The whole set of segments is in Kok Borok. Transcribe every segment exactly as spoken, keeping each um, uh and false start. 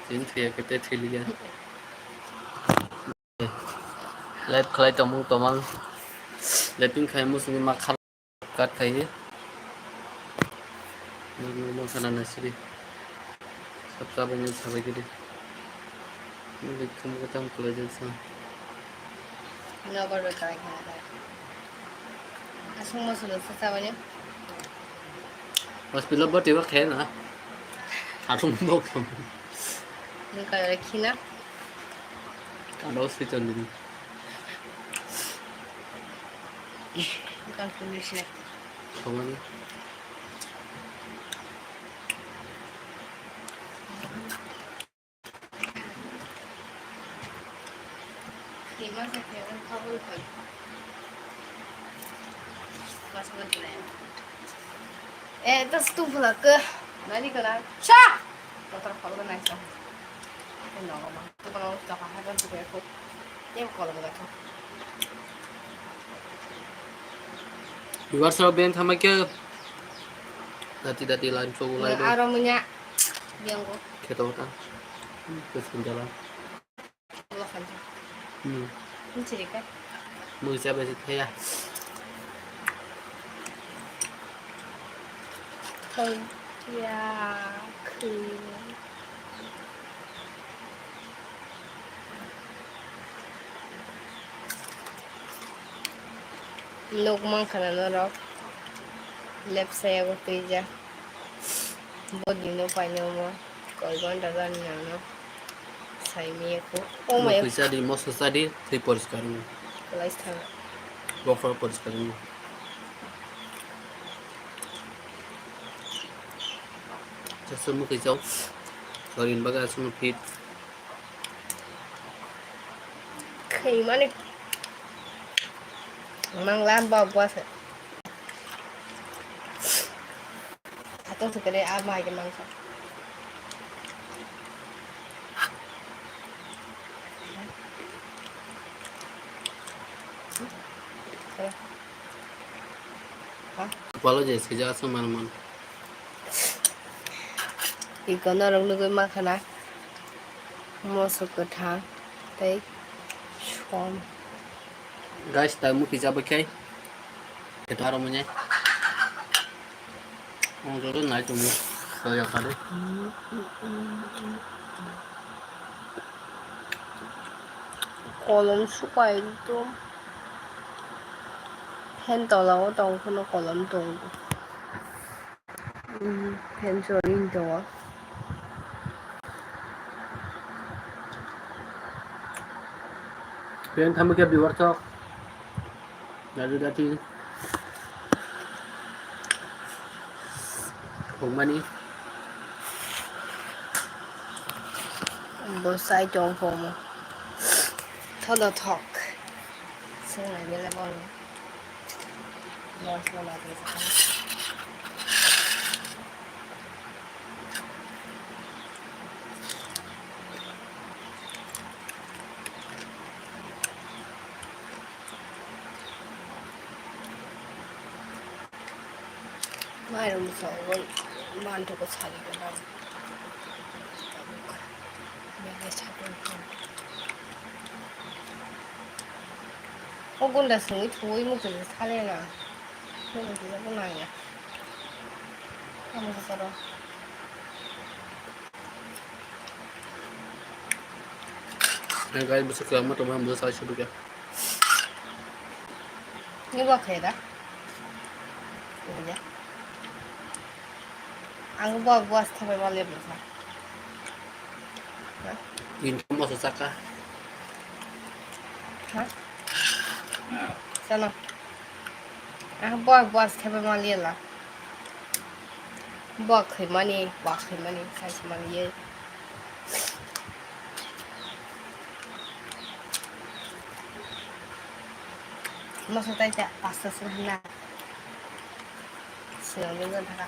Chini thwiya khe tei thwiliya. Live khlai tongmung tomang. Leping khai musungwi ma kha kat khai. Nang nang sana nasiri. Sabta bani sabai gidi. Nang khum kata khlai jasa. Nobar bai khlai khlai. Asung musulo sa sabani. Hospital bati ba khe na. Athum bok. Nung kaya khina. Kado swichon dini. Bukan solution. Kawan. Eh, tas tu pula ke. Nani kana? Sha! Kotor phalga naisa. Nogo ma. Tukuna usta ka hagan tu ko. Em kolom ga tu. Viewers rok ben thamai khe dati dati line chogulai do. Aro munya. Biango. Kheto ta. Kusun jala. Wala khan. Hmm. Mchiri ka. Mui cha besi thaya. Thai ya. Khi. Nuk mankha na norok left side o twijak. Body no paino mo koi ghonta jani ano sai miya ko. Oh my. Mui cha di, moso cha di, thwi poriskar wng. Kalai thang. Bokhorok poriskar wng. Chasuk mukhi chao. Sorin baga aswk no fit. Khimani. Mangla ba bwsa. Atong sukade a mai ke mangsa. Palo je sija aswk manman. Iko norok nugui mankha na moso kwthang tei som. Guys, ta mukhi jabaikhai. Khetaro manya. Ang joto nai tongo. Soya kare. Kolom suka ekdom. Phen tola o tong phano kolom tongo. Phen chori tongo. Phen thamwi khe viewers rok. Dati dati. Hukmani. Bo sai tong phomo. Thodo thok. Swngnai bele bono. Mosla lagwi sakha. Mairum songwi manthogo sari gwnang. Belai satung thung. O gunda songwi thuwi muchungwi salena. Muchungwi nangya. Tamo koro. Ang guys, bwswk kwbangma tongma, ang bwswk sai sudu khe. Ni bo khe da? Ya. Ang bo, bo as thabai ma le bwsa. Ha? Income bwsa chaka. Ha? Chalo. Ang bo, bo as thabai ma le la. Bo khwimani, bo khwimani, sai se mani ye. Masa tai ta pasta se na. Siyang ni ngan thaka.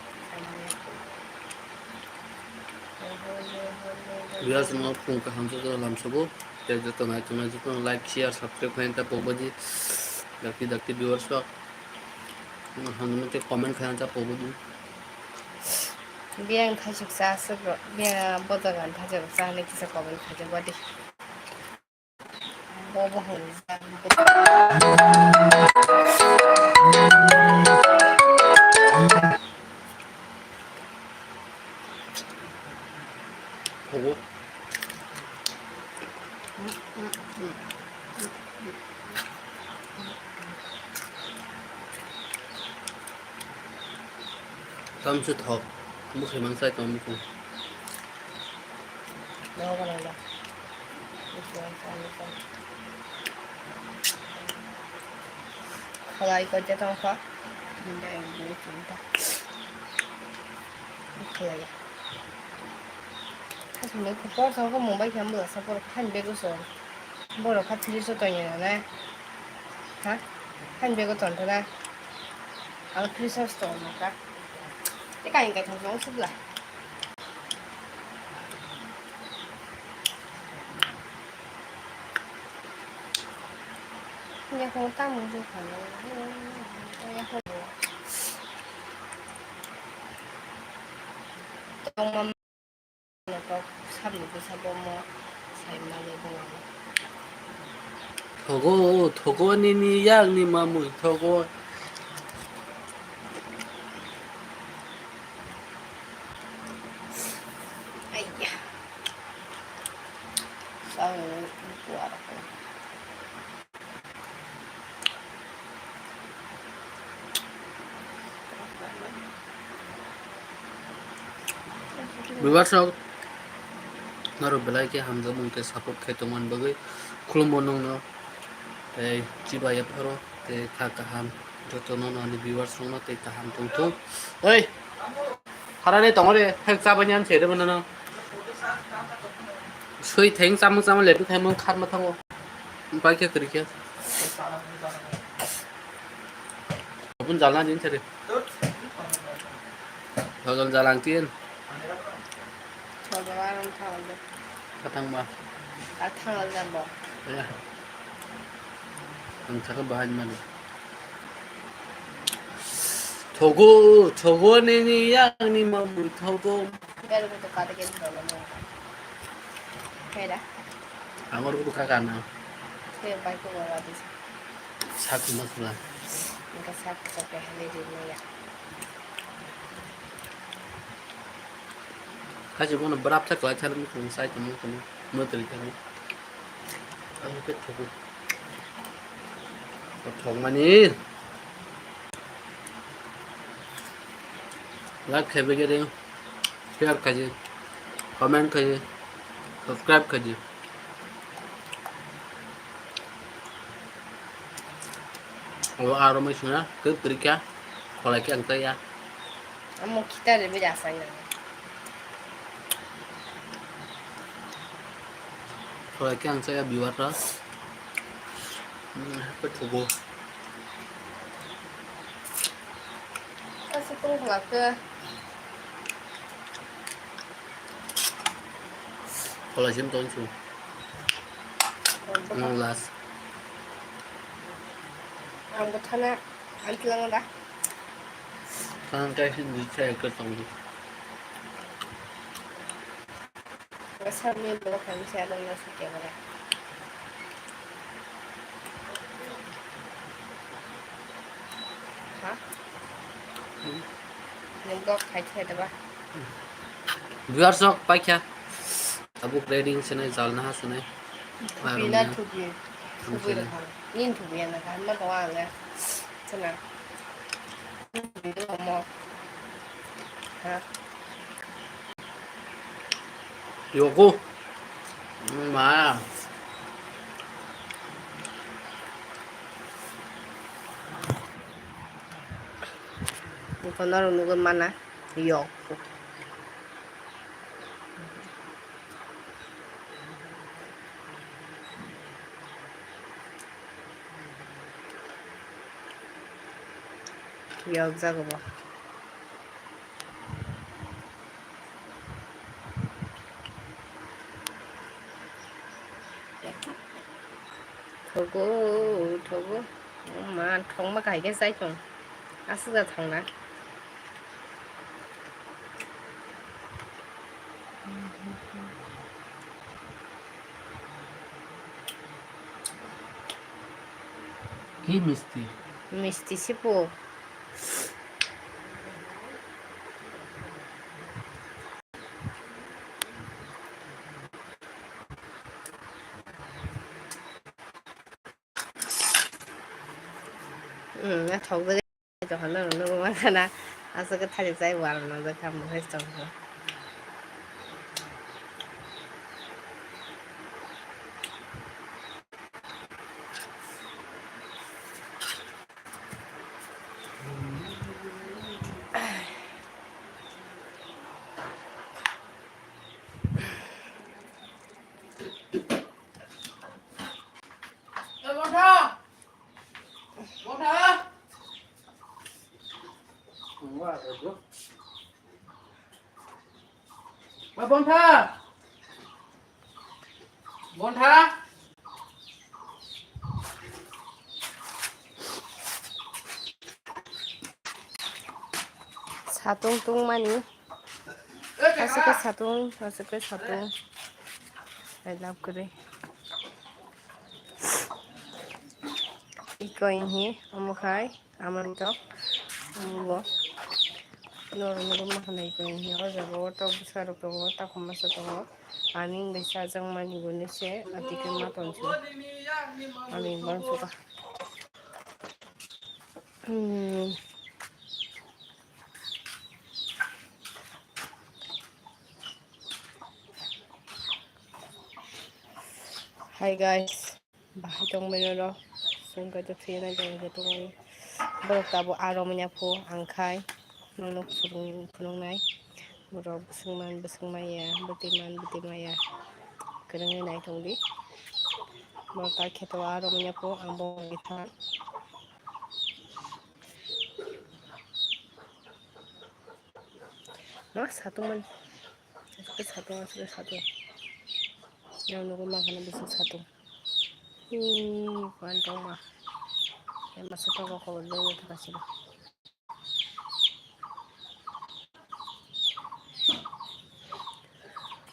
Bias mo phung kaham joto lamsogo. Tei joto nai tongnai joto like, share, subscribe khaina ta pokbaji. Dakti dakti viewers rok. Hamjani tei comment khaina ta pokbaji. Biyang thaichuk cha aswk rw, biyang bodol rw thaichuk cha hinwi kisa comment khaijak wadi. Bo bo hwnjak. Hello. Tamsu thok, bwkhwi mang chai tong bukung. Khalai ko je tong kho. Khalai. Thasini kupor song khe mumbai khe mula sapor khan bego song. Borok kha fridge o tongya na. Ha? Khan bego tongthana. Ang fridge o tong ka. Te kain kaitham song sibla. Yakhung tamo jukha. Yakhung. Tongma. Notok sabni bwsa bomo sai manwi bwngo. Thogo, thogo nini yakni mamwi thogo. Aiya. Sao kuarok. Viewers rok, norok belai khe hamjakmung khe support khai tongmani bagwi khulumbo nongno. Tei chiba yapharo tei kha kaham jotono ani viewers rokno tei kaham tongthung. Oi! Harani tongore, hek chabani an sere manano. Sui theng chamung chamung letu thai mung kharma thango. Bai khe kwrwi khe. Abun jalna din sere. Thojol jalang tin. Thojol aram thangol de. Katang ba. Kathang al jabo. Ya. Ang saka bahai mani. Thogo, thogo nini yakni mamwi thogo. Bel ko to kata ke dolo mo. Kaya. Angor ko kaka na. Kaya bai ko wala dis. Sak mas la. Engka sak sak ke hali di mo ya. Kaisa bono bwrap sa kwlai thani mukhung sai tongmung tongmung mwtwrwi thani. Ang khe thubu. Thokmani. Like khai bagwi ring, share khaidi, comment khaidi, subscribe khaidi. Abo aro mai suna khe kwrwi kha, kholai khe ang tei ya. Amo khita de bida sai na. Kholai khe ang chaya viewer rok. Hmm, khe thugo. Kasi tong kholak khe. Kholai sim tong su. Ang last. Ang bwthana ang twlang da. Ang kaisa ni chaya khe tong di. Bwsakni borok khaimsa adamno sukya gore. Ha? Hmm. Nwng dok khai khe da ba? Viewers rok paikha. Tabuk ready wngsinai, jalna ha sinai. Thupi na thupi. Thupi rwkha. Nini thupi ya na kha. Hwnba tongo ang le. Chwla. Omo. Ha? Yogo. Ma. Buphano rok nugwi mana. Yogo. Yokjago bo. Thogo, thogo. O ma, thongma kahai khe chai thong. Aswk da thongna. Hi misti? Misti sipo. Hmm, naithok bai. Johan no nugwi mankha na, aswk khe thani chai bo aro nang jak kha, bo hai tong kha. Bontha! Bontha! Satung tungmani. Aswk khe satung, aswk khe satung. I love kwrwi. Iko ihi, omo khai, amoni tok. Omo bo. Norok nugwi mankha na iko ihi. O jaga o tok bwsa rok tongo, takhum masa tongo. Ani bai sajak mani bo nise, atike ma tonsi. Ani bangsuka. Hmm. Hi guys, bahai tongmani rok, chwng kaitor thwiya nai tongwi tongwi. Borok tabuk aro manya phu ang khai, nono phunuknai. Borok bwswk man bwswk maya, bwtwi man bwtwi maya, kwrwngwi nai tongdi. Borok ta kheto aro manya phu ang bo thang. Ma satung man. Aswk satung, aswk satung. Yang nugwi mankha na bwswk satung. Hi, kuan tongma. Yang masa tongo kobor dongwi thangkha sini.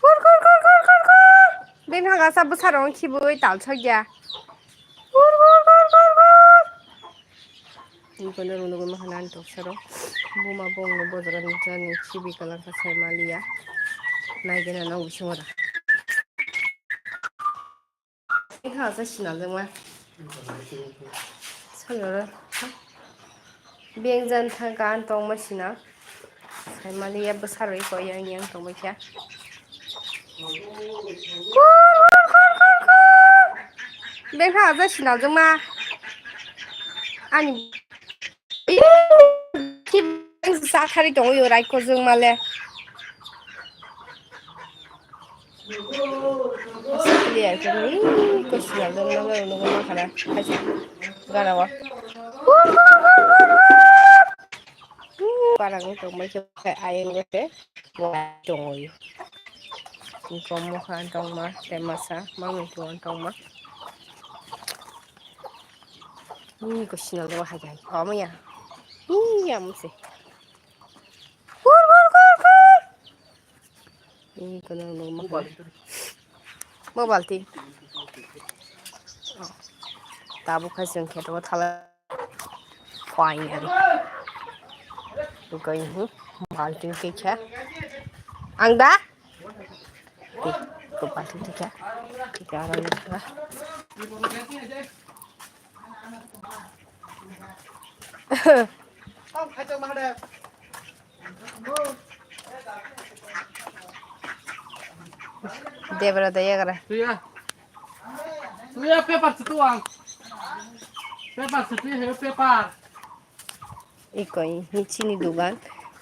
Kur, kur, kur, kur, kur, kur. Bini hagasa bwsarok khibwi tal sokya. Kur, kur, kur, kur, kur. Ikono rwnwi mankha nani toksa rok. Buma bongno bojorani jani chibi kalar kha sai maliya. Naigena nang bisingo da. Ika asa sinal dengma. Sanora. Bengjan thang kan tongma sina. Saimani ya bwsarwi koi yang yang tongbaikha. Kur, kur, kur, kur, kur. Bengkha aja sinal jongma. Ani. Ki beng sa thari tongo yo raiko jongmale. Clear khe ni ko sinal jongma le nugo ma khana. Kaisa gana wa. Parang tongmai khe ayang khe tongo. Iko mokha tongma tei masa mangwi tongma. Iko sinal jongma hai hai. Omo ya. Iya mose. Kur, kur, kur, kur. Ih, kono nung mokol. Mo balti. Oh. Tabuk khai chwng kheto thala. Fine ari. Bukai hu. Balti khe kha. Ang da? Ko balti khe kha. Kha aro ni kha. Debra da yagra. Tuya. Tuya paper situ ang. Paper situ he paper. Ikoi ni chini dugan.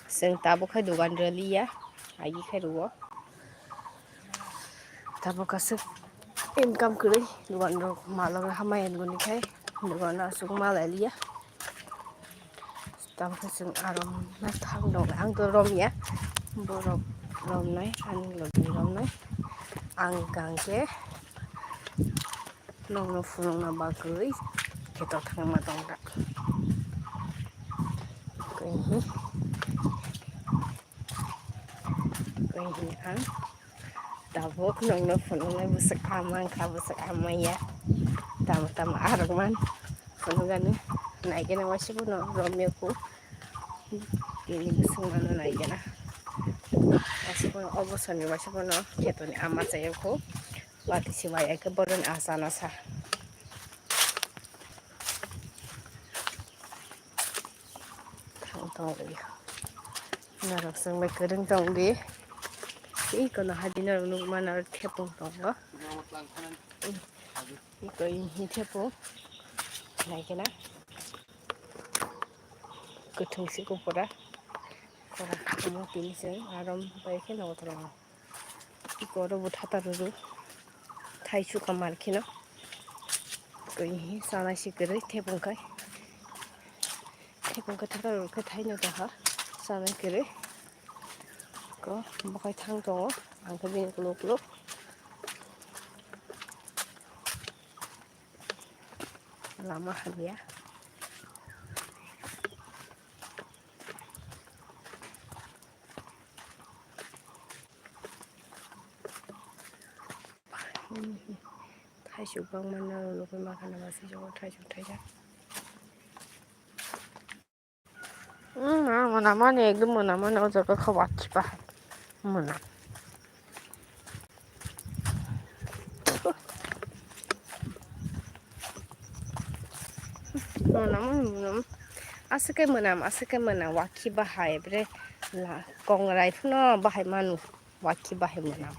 Seng tabuk khai dugan raliya. Agi khai ruo. Tabuk aswk income kwrwi, dogan rok malok hamai wngwi khai, dogan aswk malai liya. Tabuk chwng aro ma thang dong, ang to romya, borok romnai, ani logi romnai, ang hwnkhe nokno phunukna bagwi kheto thangma tongkha. Khe Khe ang tabuk nokno phunuknai bwswk ama wngkha, bwswk ama ya. Tamo tamo arwk man. Phunukgani naikhe na waisa bono romyakhu. Tini bwswk mano naikhe na. Waisa bono o bosor ni waisa bono kheto ni ama chayakhu. Watwi se wai khe bohrok ni achana sa. Thang tong rwdi. Norok chwng bai kwrwng tong di. Tei kono hadi norok nukma norok thepung tongo. Tei koi hi thepung. Naikhe na. Kwthwng si kupura. Kora omo tini chwng arom bai khe nogo tongma. Iko oro bo thata rwrw. Thai sukha mar kheno. Koi hi chanai si kwrwi thepung khai. Thepung khai thata rwrw khai thaino tongkha. Chanai kwrwi. Ko bo khai thang tongo. Ang khe bini ulo ulo. Lama hamya. Thaisuk bangma nw nugwi mankha na basijak o thaisuk thaijak. Mwnamani ekdom mwnamani o jaga khe wakhi bahai mwnam. Mwnam mwnam aswk khe mwnam aswk khe mwnam wakhi bahai bre kongrai phano bahai manu. Wakhi bahai mwnam.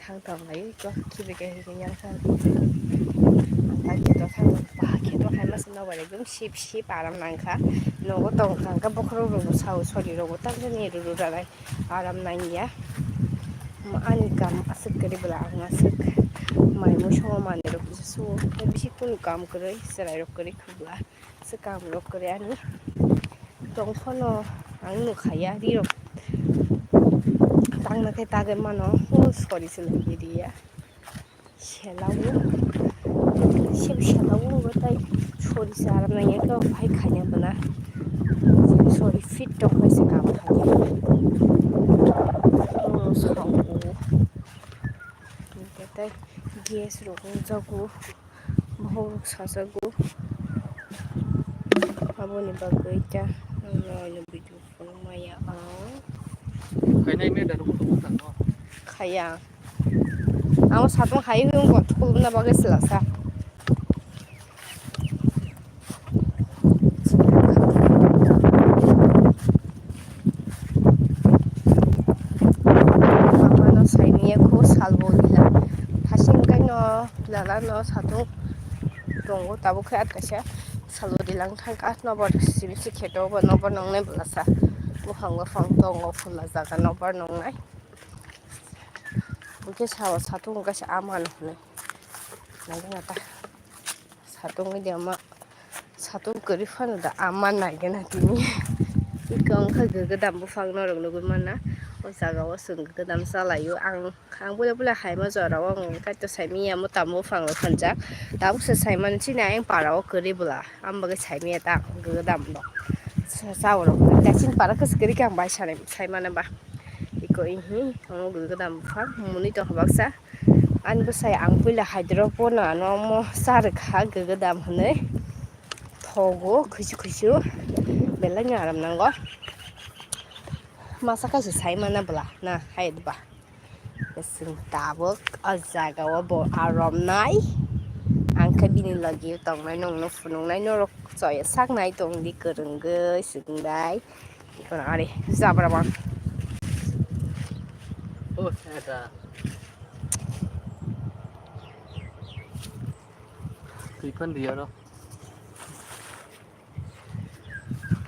Thang tong lai ko khibi khe hinkhe yang thang. Ang khe to thang ba khe to hai masa no bare gum sip sip aram nang kha. Nogo tong kha khe bokhorok rok bo sao sori rok bo tang jani ruru ranai aram nang ya. Ani kam aswk kwrwi bwla ang aswk mai musungo manwi rok bisa suo bisi kunu kam kwrwi chwrai rok kwrwi khwbwla. Swkang rok kwrwi ani tong phano ang nukha ya ri rok tangna khe tagwi mano o sori se lagi ri ya selawo seb selawo tei sori se aram nang ya khe hai khaina bwna sori fit rok bai se kam khaina o sao tei gas rok wngjago. Bohrok sajago. Aboni bagwi ta video phunukmaya ang. Khainai me da rukun rukun tangno. Khaya. Ang satung hai wngkha thulna bagwi selasa. Mamano saimanya kho salbo gila. Hasing kaino lala no satung tongo tabuk khe at kaisa salbo dilang thangkha nobar simi se kheto bo nobar nongnai bwlasa. Buphang buphang tongo khula jaga nobar nongnai. Bukhe sao satung kaisa amano hwnwi. Nangkhe nata. Satung wngya ma satung kwrwi phano da ama naigena tini. Iko wngkha gw-, gwdam buphang norok nugwi manna. O jaga o chwng gwdam chalaio. Ang, ang bole bole haima jora o ang kaito saimanya mo tamo buphang rok phanjak. Tabuk se saimani chini ayang para o kwrwi bwla. Ang bagwi saimanya ta gwdam bo. Sa-, sa oro. Daising para kwchwk kwrwi khe ang bai sanai, saimana ba. Iko ihi, omo gwi gwdam buphang, mwnwi tongkha baksa. Ani bwsai ang puila haidrao pono ano omo cha rwkha gw gwdam hwnwi. Thogo khuisu khuisu, belai no aram nango. Masa kaisa sai mana bwla, na hai ba. Chwng tabuk o jaga o bo aram nai. Ang khe bini logi o tongnai, nongno phunuknai, norok chaya saknai tongdi kwrwngwi swkang dai. Iko ari jabra bang. Oh, eta. Twi phan di aro.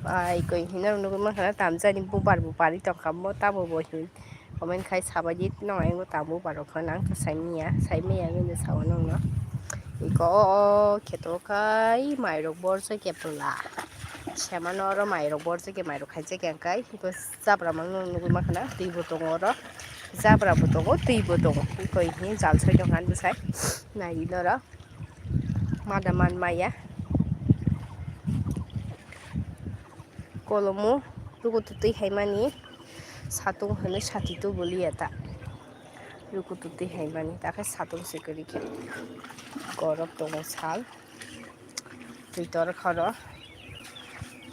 Bai koi hina rok nugwi mankha na tamjani bubar bupari tongkha mo tamo bo hin. Comment khai sabaidi nong ayang tamo bubar rok kha nang khe saimanya, saimanya hinwi sao nongno. Iko o, o kheto khai mairok borjak ya pwla. Semano oro mairok borjak ya mairok khaijak ya kai. Iko jabra mangno nugwi mankha na twi bo tongo oro. Jabra bo tongo twi bo tongo. Iko hin jal soi tongkha bwsai. Nai di noro. Mada man maya. Kolomo rukutu twi haimani satung hwnwi sati tu bwliya ta. Rukutu twi haimani ta khe satung se kwrwi khe. Gorok tongo sal. Twi tor khoro.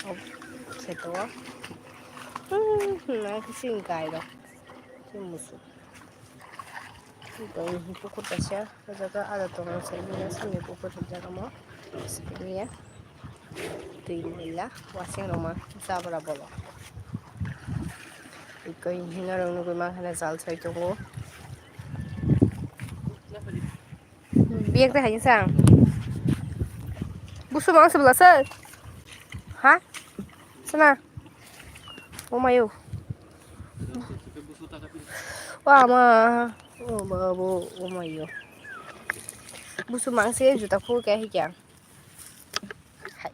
O kheto. Hmm, na kisi gai ro. Kisi musu. Twi pukur kaisa. O jaga ada tongo, sini pukur jaga mo. Sini ya. Twi moila, wasing roma, jabra bolo. Ikoi hino rong nugui ma hana jal sai tongo. Biyek ta hain sang. Busu mang sebla se. Ha? Sana. O mayo. O ama. O babo, o mayo. Busu mang se juta khu kya hi kya. Hai.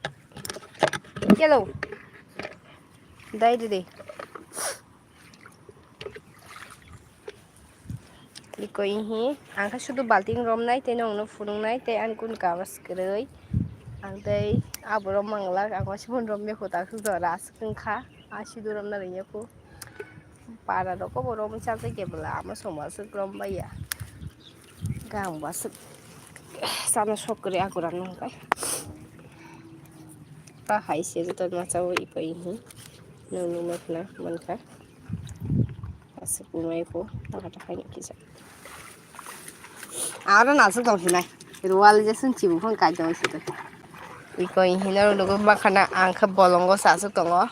Hello. Dai didi. Iko ihi, ang khe sudu balting romnai tei nongno phunuknai tei ani kun kawas kwrwi. Ang tei aborok manglak, ang wasibon romya khu tak suk jora aswk wngkha. A sudu romna rwya khu. Para rok kobo romwi chajak ya bwla, amo songbo aswk rom baiya. Gang bo aswk chana sok kwrwi akurang nung kai. Pa hai se joto ma chawi pa ihi. Nung nung ma khna man kha. Aswk umai ko taka taka ni kisa. Aro naswk tong sinai. Ruwal je sun chibu phang kai tong sito. Iko ihi no lugo ma khna ang khe bolongo sa aswk tongo.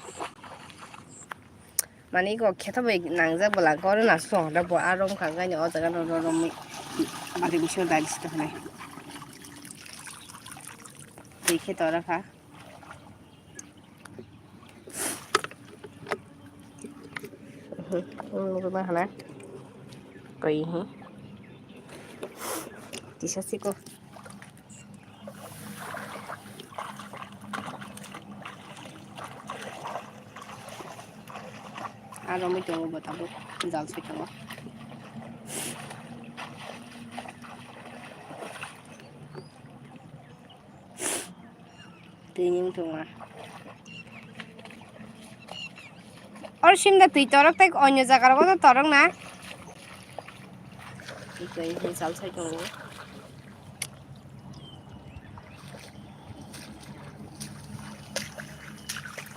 Mane iko kheto bai nangjak bwla, oro nasuk tong khe bo aro wngkha, onkhaino o jaga no ro romwi bari bisingo dagi sito hinai. Twi khe tora kha. Nugui ma hana. Koi hi. Tisa siko. Aro mui tongo bo tabuk jal sai tongo. Tini wng tongma. Or simda twi torok tei onyo jaga rogo no torok na. Twi twi jal sai tongo.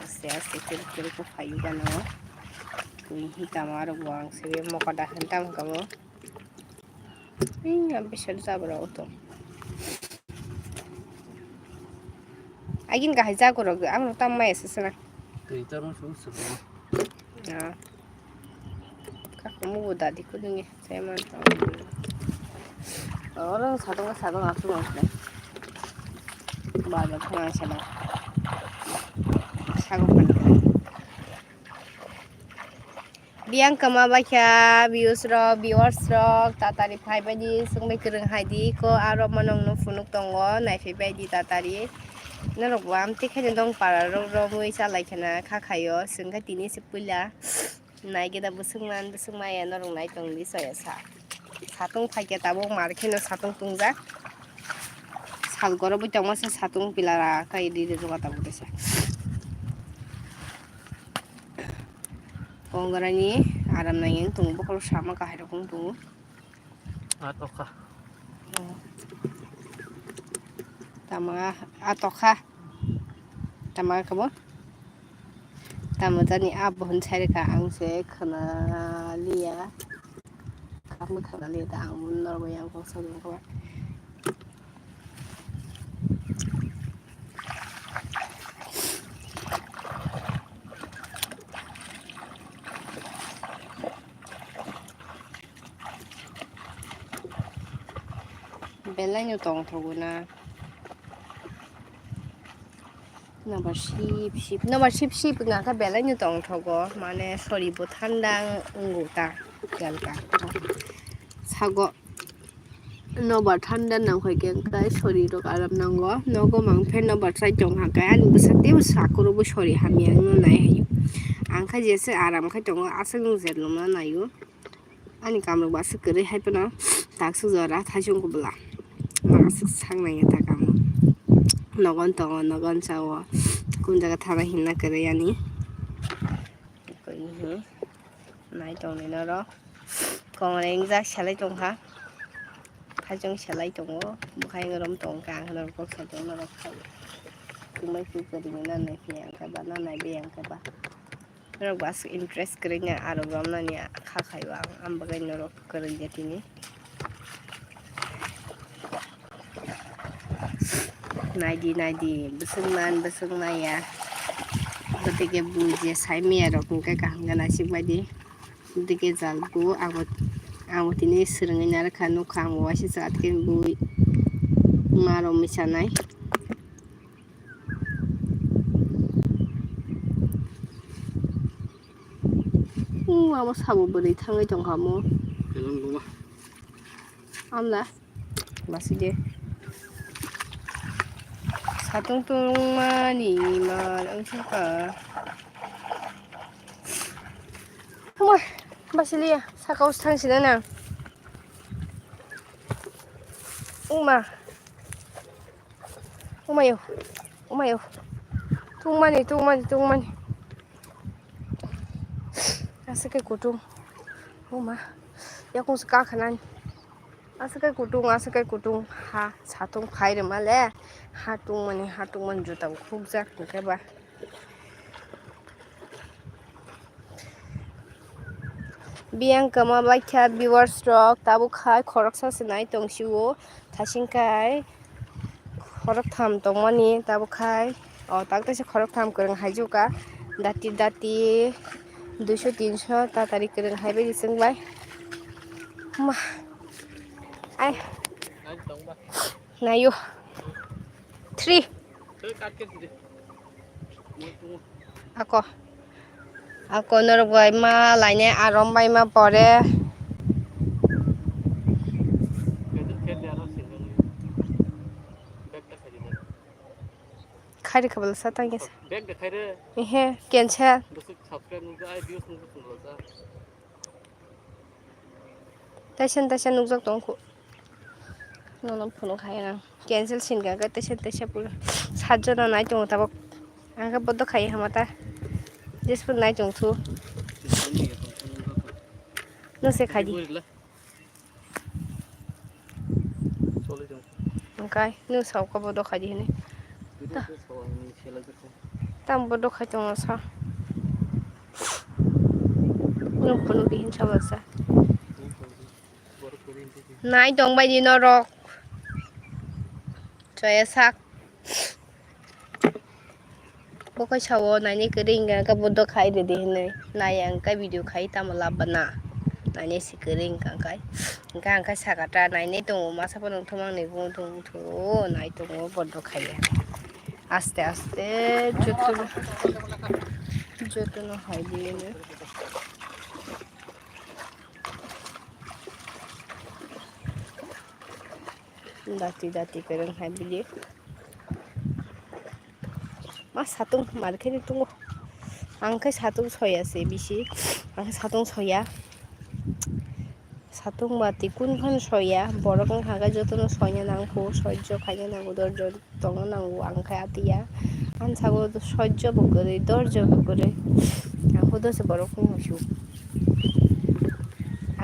Aste aste chiri chiri ko phayu gana o. Twi hi tamo aro buang sebe mokoda han tamo kamo. Ih, ang bisa jabra auto. Agin kahai jago rok, ang rok tam mai sesena. Twi torong sung sung. Ah. Kakumu bo dadi kudunge, saya mantap. Orang sadong sadong aku mau. Baba kena sana. Sago pan. Biyang kwma baikha views rok, viewers rok, tatari phaibaidi, chwngbai kwrwng haidi, ko aro manwngno phunuk tongo, naiphaibaidi tatari. Norok bo amtwi khaino dong para rok romwi chalai khana kha khaio, chwngkha tini se puila. Naigeda bwswk man, bwswk maya norok nai tongdi soya sa. Satung phaikhe tabuk mar kheno satung tungjak. Sal goro bwtangma se satung pilara kai ri ri rwkha tabuk tesa. Kongrani aram nangya wng tongo, bokhorok sama kahai rok wng tongo. A tokha. Tama a tokha. Tama kabo. Tamo jani a bohon sai rwkha ang se khna liya. Kamo khna liya ta ang norok yang kok sa kok. Belai no tongthogo na. Nobar sip sip, nobar sip sip wngkha belai no tongthogo, mane sori bo thanda wngo ta, belka sago. Nobar thanda nang hoi khe wngkha sori rok aram nango. Nogo mang phe nobar chai tong kha khe ani bwsa teibo sakuro bo sori hamya wngno nai haio. Ang khe jesa aram khai tongo aswk wng jer lomno naio. Ani kamrok bo aswk kwrwi hai phano taksuk jora thaisung kubula. Aswk sak nai ta kamo. Nogon tongo, nogon chao. Kun jaga thana hinna kwrwi ani. Nai tongni norok. Kongre wngjak selai tongkha. Thaisung selai tongo. Bwkhai rom tongkha. Ang norok kok sai tong norok khai. Tumbai ku kwrwini na nai phiya hwnkhe ba, na nai biyang khe ba. Norok bo aswk interest kwrwini aro romnani kha khaio ang, ang bagwi norok kwrwngya tini. Naidi, naidi, bwswk nan, bwswk naiya. Bwtwi khe bui je sai maya rok hwnkhe kaham khe naisik baidi. Dike jalgo abo, abo tini swrwngwi narwkha, nukha ang bo waisa chwla tei bui ma rok michanai. Abo sabo bwrwi thangwi tongkha omo. Amla. Masih je. Satung tungmani ma ang saka. Uma, Basilia, saka us thang sida na. Uma. Umayo. Umayo. Tungmani, tungmani, tungmani. Asake kutung. Uma. Yakung saka khanan. Aswk kai kutung, aswk kai kutung ha satung phai rwma le. Ha tungmani, ha tungmani juta bo khukjak hwnkhe ba. Biyang kwma baikha viewers rok, tabuk khai khoroksa se nai tong sio, thasing kai. Khoroktham tongmani tabuk khai. O, tak teisa khoroktham kwrwng haijuka. Dati, dati, duiso, tinso, tatari kwrwng haibai di chwng bai. Ma. Ai. Nayo. Three. Ako. Ako norok bai ma laine arom bai ma pore. Khairi khabal sa tang yes. Back de khaire. Ehe, cancel. Bwswk subscribe nungkha, ai views nungkha chwng rwjak. Taisen taisen nukjak tong khu. Nono phunuk hai nang. Cancel sin ga ga taisen taisen pura. Sat jona nai tongo tabok. Ang khe bodo khai hama ta. Jespo nai tong thu. No se khai di. Hwnkhe nwng sao khe bodo khai di hinwi. Tamo bodo khai tongo sa. Nwng phunuk di hinwi sa. Nai tong bai di norok. Chaya sak. Bo khe sao nainai kwrwi hwnkhe, hwnkhe bodo khai rwdi hinwi. Nai ang khe video khai tamo lab bana. Nainai se kwrwi hwnkha khe. Hwnkhe ang khe saka ta nainai tongo, masa phano wngthoma nai bo wngthoma wngthoma nai tongo bodo khaiya. Aste aste jotono, jotono hai di hinwi. Dati dati kwrwng hai bili. Ma satung mar khe tongo. Ang khe satung soya se bisi. Ang khe satung soya. Satung ba tikun phan soya. Borok wngkha khe jotono soina nangkho, soijo khaina nango, dorjo tongna nango. Ang khe atiya. Ang sago soijo bo kwrwi, dorjo bo kwrwi. Ang khe dosi borok wngmano.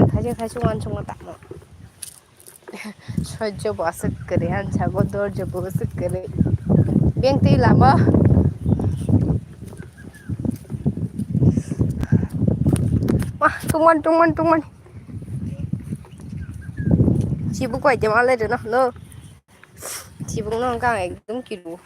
Ang khaisa khaisa uansukma tamo. Soijo bo aswk kwrwi, ang sago dorjo bo aswk kwrwi. Beng twi lama. Wah, tungman, tungman, tungman. Chibuk bai tongma lai rwna hwno. Chibuk no hwnkha ang ekdom kiru.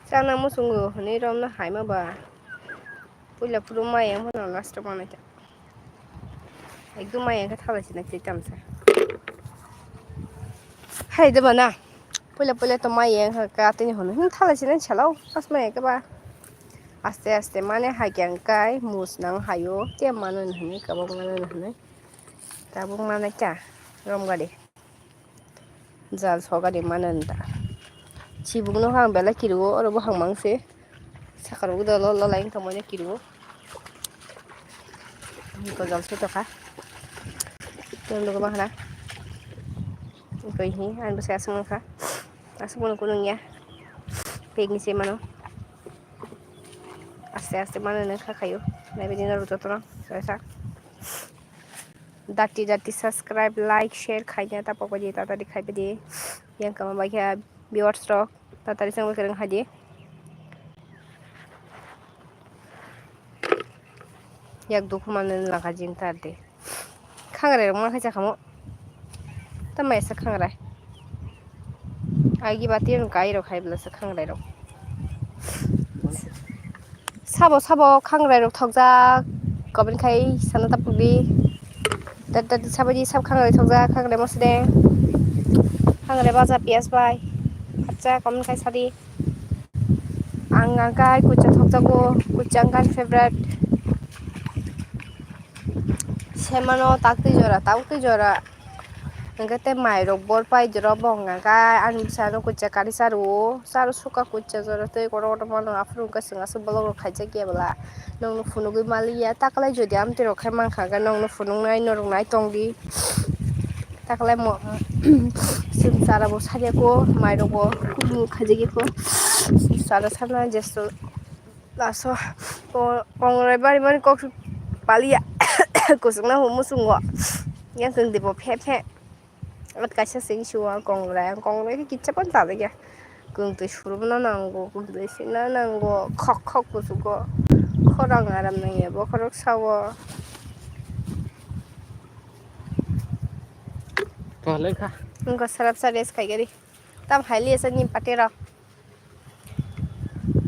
Chana muchungo hwnwi romna haima ba. Puila phuru maya wngphano last o manwi ta. Ekdom maya wngkha thala sinai twi tamsa. Hai de bana. Puila puila to maya wngkha ka tini hwnwi. Hmm, thala sinai salao. Pas maya khe ba. Aste aste mane hai khe wngkai mus nang haio. Te mano hwnwi kabang mano hwnwi. Tabuk mano kya. Rom gari. Jal sogani mano nda. Chibuk no hang belai kirugo, oro bo hang mang se. Saka rok dolo lolai wngtong mani kirugo. Ko jal se tokha. Tong logo ma hana. Ko hi, ang bwsai aswk nang kha. Aswk bono kunung ya. Pek ni se mano. As Aste aste mano nang kha khayo. Nai bini norok jotono kaisa. Dati dati subscribe, like, share khaina ta pokbaidi ta tadi khaibidi. Yang kama bagya viewers rok ta tadi sangwi kereng haidi. Yak dukhu mano nang kha jing ta de. Khangrai rok ma khaisa khamo. Tamo esa khangrai. Agi bati rok kai rok hai bwlasa khangrai rok. Sabo sabo khangrai rok thokjak. Kobin khai sana tapukdi. Dat dat sabo di sab khangrai thokjak khangrai mosde. Khangrai baja piyas bai. Phatsa kobin khai sadi. Ang angkai kucha thokjago. Kucha angkai favorite. Semano taktwi jora, taktwi jora. Hwnkhe tei mairok bor pai jora bo hwnka khe ani bwsano kucha kari charo, charo suka kucha jora tei kotor kotor mano aphuru hwnkhe chwng aswk vlog rok khaijak ya bwla. Nokno phunugwi maliya taklai jodi amtwi rok khai mankha hwnkhe nokno phunuknai norok nai tongdi. Taklai mo chwng chara bo saryako mairok bo khaijakya kho chara sana jesu. Laso kongrai bari bari kok paliya. Kusuk na humu sungo. Yang tong dibo phe phe. At kaisa sing suwa kongrai, kongrai ke kicha pon tala ya. Kung twi suru na nango, kung twi sing na nango. Khok khok kusugo. Khorang aram nang ya bo khorok sawo. Tole kha. Ngo sarap sa rest khai gari. Tam hai liya sa nim patero.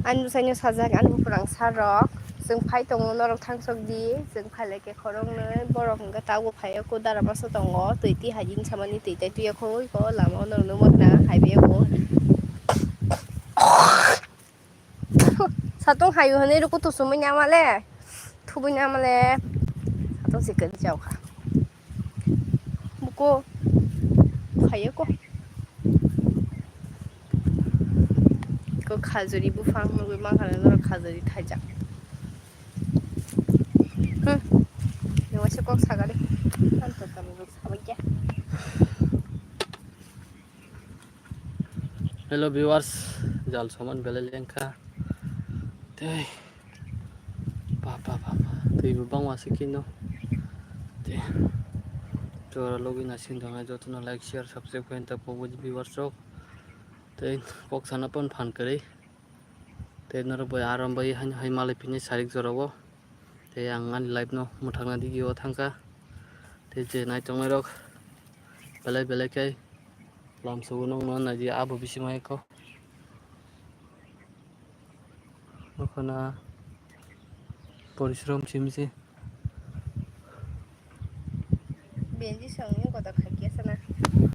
Ani bwsaino sajak ani bwkrang sar rok. Chwng phai tongo norok thangsok di. Chwng phai lai khe khoroknwi borok hwnkhe tabuk phai o kudara masa tongo. Twi twi hai jin samani twi tai twi khogwi ko lama o norok nukma khna hai bai o. Satung hayu hwnwi rw kutu sumui nya male. Thubui nya male. Satung se kwrwi chao kha. Buko phaiya ko. Ko khajuri buphang nugui mankha norok khajuri thaijak. Hmm. Ni waisa kok sagari. Ang to kami rok sabai kya. Hello viewers, jal soman belai lengkha. Tei. Ba, ba, ba, ba. Twi bo bangma se kino. Te. Jora logi na sing dong, jotono like, share, subscribe khaina ta pokbaidi viewers rok. Tei kok sana pon phan kwrwi. Tei norok bai aram bai hai, hai malai phini sarik jora o. Tei ang ani live no mwthangna digi o thangkha. Tei je nai tongnai rok belai belai khe lam sugo nokno nai di abo bisingo eko. Nokho na porishrom simi se. Benji songni kotor khaikhe sana.